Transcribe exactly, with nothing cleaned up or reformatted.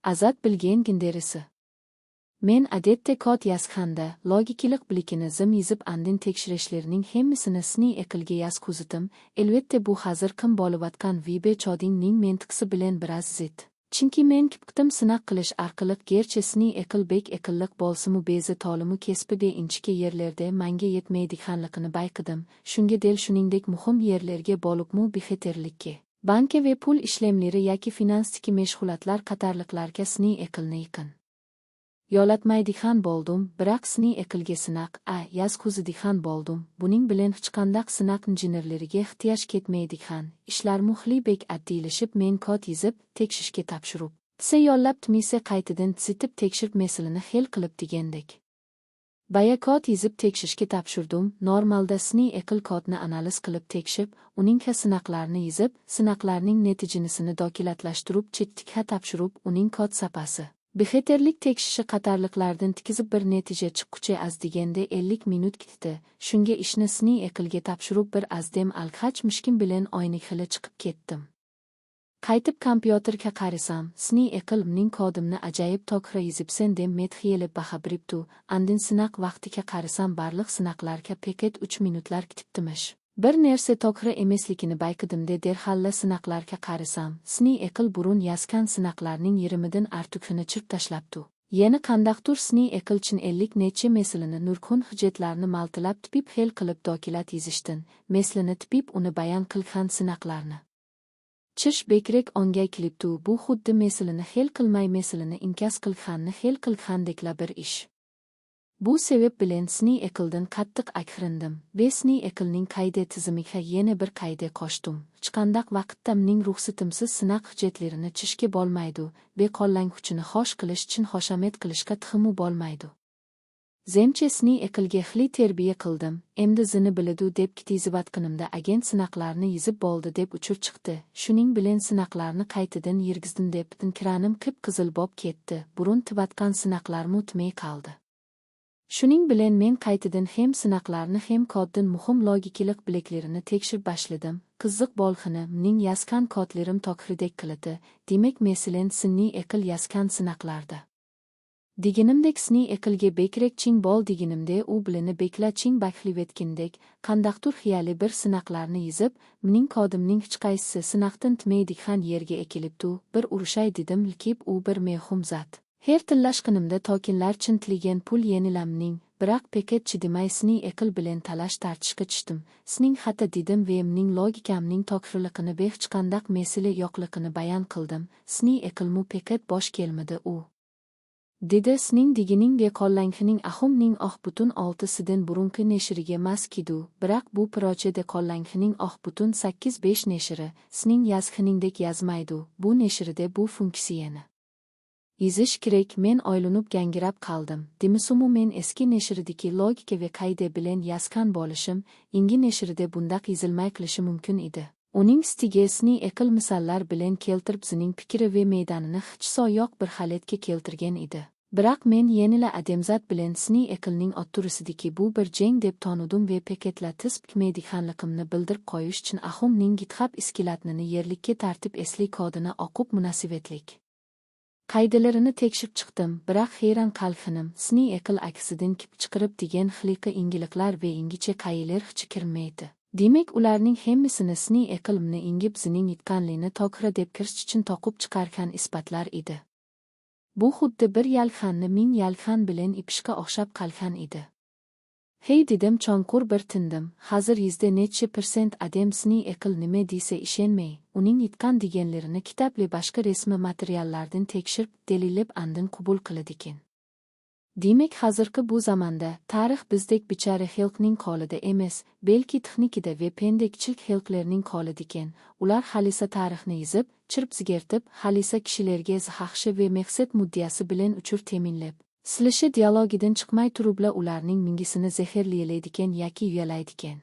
ئازاد بىلگېن گېندېرىسى. مەن ئادەتتە كود يازغاندا، لوگىكىلىق بىلىكىنى زىم يېزىپ، ئاندىن تەكشۈرۈشلەرنىڭ ھەممىسىنى سىنئىي ئەقىلگە يازغۇزىتىم. ئەلۋەتتە، بۇ ھازىرقى بولۇۋاتقان ۋېب كودىنگنىڭ مەنتىقىسى بىلەن بىراز زىت. چۈنكى مەن كىپكىتىم سىناق قىلىش ئارقىلىق، گەرچە سىنئىي ئەقىل بەك ئەقىللىق بولسىمۇ، بەزى تولىمۇ كەسپىي ۋە ئىنچىكە يەرلەردە ماڭا يەتمەيدىغانلىقىنى بايقىدىم. شۇڭا دەل شۇنىڭدەك مۇھىم يەرلەرگە، بولۇپمۇ بىخەتەرلىككە، بانكا ۋە پۇل ئىشلەملىرى ياكى فىنانستىكى مەشغۇلاتلار قاتارلىقلارغا سىنئىي ئەقىلنى يېقىن يولاتمايدىغان بولدۇم، بىراق سىنئىي ئەقىلگە سىناق ئا يازغۇزىدىغان بولدۇم. بۇنىڭ بىلەن ھېچقانداق سىناق ئىنژېنېرلىرىگە ئېھتىياج كەتمەيدىغان ئىشلارمۇ خېلى بەك ئاددىيلىشىپ، مەن كود يېزىپ، تەكشۈرۈشكە تاپشۇرۇپ، سى يوللاپ، تىمىسى قايتىدىن تىزىتىپ تەكشۈرۈپ مەسىلىنى ھەل قىلىپ دېگەندەك. بايا كود يېزىپ تەكشۈرۈشكە تاپشۇردۇم. نورمالدا سىنئىي ئەقىل كودنى ئانالىز قىلىپ تەكشۈرۈپ، ئۇنىڭغا سىناقلارنى يېزىپ، سىناقلارنىڭ نەتىجىنىسىنى دوكلاتلاشتۇرۇپ، چەتتىكىگە تاپشۇرۇپ، ئۇنىڭ كود ساپاسى، بىخەتەرلىك تەكشۈرۈشى قاتارلىقلاردىن تىكىزىپ بىر نەتىجە چىققۇچە ئاز دېگەندە ئەللىك مىنۇت كېتتى. شۇڭا ئىشنى سىنئىي ئەقىلگە تاپشۇرۇپ، بىر ئاز دەم ئالغاچ مۈشكۈل بىلەن ئوينىغىلى چىقىپ كەتتىم. قايتىپ كومپيۇتېرغا قارىسام، سىنئىي ئەقىل مېنىڭ كودۇمنى ئاجايىپ توغرا يېزىپسەن دەپ مەدھىيەلەپ باھا بېرىپتۇ. ئاندىن سىناق ۋاقتىغا قارىسام، بارلىق سىناقلارغا پەقەت ئۈچ مىنۇتلار كېتىپتىمىش. بىر نەرسە توغرا ئەمەسلىكىنى بايقىدىم-دە، دەرھاللا سىناقلارغا قارىسام، سىنئىي ئەقىل بۇرۇن يازغان سىناقلارنىڭ يېرىمىدىن ئارتۇقىنى چىرىپ تاشلاپتۇ. يەنە قانداقتۇر سىنئىي ئەقىل چىن ئەللىك نەچچە مەسىلىنى، نۇرغۇن ھۆججەتلەرنى مالتىلاپ تېپىپ، ھەل قىلىپ، دوكلات يېزىشتىن، مەسىلىنى تېپىپ، ئۇنى بايان قىلغان سىناقلارنى چىرىش بەكرەك ئوڭغا كېلىپتۇ. بۇ خۇددى مەسىلىنى ھەل قىلماي، مەسىلىنى ئىنكاس قىلغاننى ھەل قىلغاندەكلا بىر ئىش. بۇ سەۋەب بىلەن سىنئىي ئەقىلدىن قاتتىق ئاكىرىندىم ۋە سىنئىي ئەقىلنىڭ قائىدە تىزىمىگە يەنە بىر قائىدە قوشتۇم. ھېچقانداق ۋاقىتتا مېنىڭ رۇخسىتىمسىز سىناق ھۆججەتلىرىنى چىرىشكە بولمايدۇ ۋە قوللانغۇچىنى خوش قىلىش ئۈچۈن خۇشامەت قىلىشقا تېخىمۇ بولمايدۇ. زېمچە سىنئىي ئەقىلگە خېلى تەربىيە قىلدىم، ئەمدى زىنى بىلىدۇ دەپ كېتىۋاتقىنىمدا، ئاگېنت سىناقلارنى يېزىپ بولدى دەپ ئۇچۇر چىقتى. شۇنىڭ بىلەن سىناقلارنى قايتىدىن يۈرگۈزدۈم دەپ پۈتۈن كىرانىم قىپقىزىل بوپ كەتتى. بۇرۇن تېۋاتقان سىناقلارمۇ تېمەي قالدى. شۇنىڭ بىلەن مەن قايتىدىن ھەم سىناقلارنى ھەم كوددىن مۇھىم لوگىكىلىق بىلىكلىرىنى تەكشۈرۈپ باشلىدىم. قىزىق بولغىنى، مېنىڭ يازغان كودلىرىم توغرىدەك قىلىدۇ. دېمەك، مەسىلەن، سىنئىي ئەقىل يازغان سىناقلاردا دېگىنىمدەك، سىنئىي ئەقىلگە بەكرەك چىڭ بول دېگىنىمدە، ئۇ بىلىنى بەكلا چىڭ باغلىۋەتكىنىدەك، قانداقتۇر خىيالىي بىر سىناقلارنى يېزىپ، مېنىڭ كودۇمنىڭ ھېچقايسىسى سىناقتىن تېمەيدىغان يەرگە ئەكېلىپتۇ. بىر ئۇرۇشاي دېدىم، لېكىن ئۇ بىر مەۋھۇم زات. ھەر تىللاشقىنىمدا توكېنلار ئىچىن تىلىگەن پۇل يەنىلا مېنىڭ، بىراق پەقەت چىدىماي سىنئىي ئەقىل بىلەن تالاش-تارتىشقا چۈشتۈم. سېنىڭ خاتا دېدىم ۋە مېنىڭ لوگىكامنىڭ توغرىلىقىنى ۋە ھېچقانداق مەسىلە يوقلۇقىنى بايان قىلدىم. سىنئىي ئەقىلمۇ پەقەت بوش كەلمىدى ئۇ. دېدى، سېنىڭ دېگىنىڭ ۋە قوللانغىنىڭ ئاخۇمنىڭ ئاق بۇتۇن ئالتىسىدىن بۇرۇنقى نەشرىگە ماس كېلىدۇ، بىراق بۇ پروژىدە قوللانغىنىڭ ئاق بۇتۇن سەككىز بەش نەشرى، سېنىڭ يازغىنىڭدەك يازمايدۇ، بۇ نەشرىدە بۇ فۇنكسىيەنى يېزىش كېرەك. مەن ئويلىنىپ گاڭگىراپ قالدىم. دېمىسىمۇ، مەن ئەسكى نەشردىكى لوگىكا ۋە قائىدە بىلەن يازغان بولۇشۇم، ئىنگى نەشردە بۇنداق يېزىلماي قېلىشى مۇمكىن ئىدى. ئۇنىڭ ئۈستىگە سىنئىي ئەقىل مىساللار بىلەن كەلتۈرۈپ، زىنىڭ پىكرى ۋە مەيدانىنى خىچسو يوق بىر ھالەتكە كەلتۈرگەن ئىدى. بىراق مەن يەنىلا ئادەمزات بىلەن سىنئىي ئەقىلنىڭ ئوتتۇرىسىدىكى بۇ بىر جەڭ دەپ تونۇدۇم ۋە پەقەتلا تىز پۈكمەيدىغانلىقىمنى بىلدۈرۈپ قويۇش ئۈچۈن ئاخۇمنىڭ گىتخاب ئىسكىلاتنىنى يەرلىككە تارتىپ، ئەسلى كودىنى ئوقۇپ مۇناسىۋەتلىك قائىدىلىرىنى تەكشۈرۈپ چىقتىم، بىراق ھەيران قالغىنىم، سىنئىي ئەقىل ئاكىسىدىن كېپ چىقىرىپ دېگەن خىلىقى ئىنگىلىقلار ۋە ئىنگىچە قائىدىلەرگىچە كىرمەيتتى. دېمەك، ئۇلارنىڭ ھەممىسىنى سىنئىي ئەقىلىمنى ئېڭىپ، زىنىڭ ئېيتقانلىرىنى توغرا دەپ كىرىش ئۈچۈن توقۇپ چىقارغان ئىسپاتلار ئىدى. بۇ خۇددى بىر يالغاننى مىڭ يالغان بىلەن ئېپىشقا ئوخشاپ قالغان ئىدى. ھەي دېدىم، چوڭقۇر بىر تىندىم. ھازىر يۈزدە نەچچە پىرسەنت ئادەم سىنئىي ئەقىل نېمە دېسە ئىشەنمەي، ئۇنىڭ ئېيتقان دېگەنلىرىنى كىتاب ۋە باشقا رەسمىي ماتېرىياللاردىن تەكشۈرۈپ، دەلىللەپ ئاندىن قوبۇل قىلىدىكەن. دېمەك، ھازىرقى بۇ زاماندا تارىخ بىزدەك بىچارە خەلقنىڭ قولىدا ئەمەس، بەلكى تېخنىكىدا ۋە پەندە كىچىك خەلقلەرنىڭ قولىدىكەن. ئۇلار خالىسا تارىخنى يېزىپ، چىرىپ ئۆزگەرتىپ، خالىسا كىشىلەرگە زاھاخشى ۋە مەقسەت مۇددىئاسى بىلەن ئۇچۇر تەمىنلەپ، سىلىشى دىئالوگىدىن چىقماي تۇرۇپلا ئۇلارنىڭ مېڭىسىنى زەھەرلىيەلەيدىكەن ياكى يۆلەيدىكەن.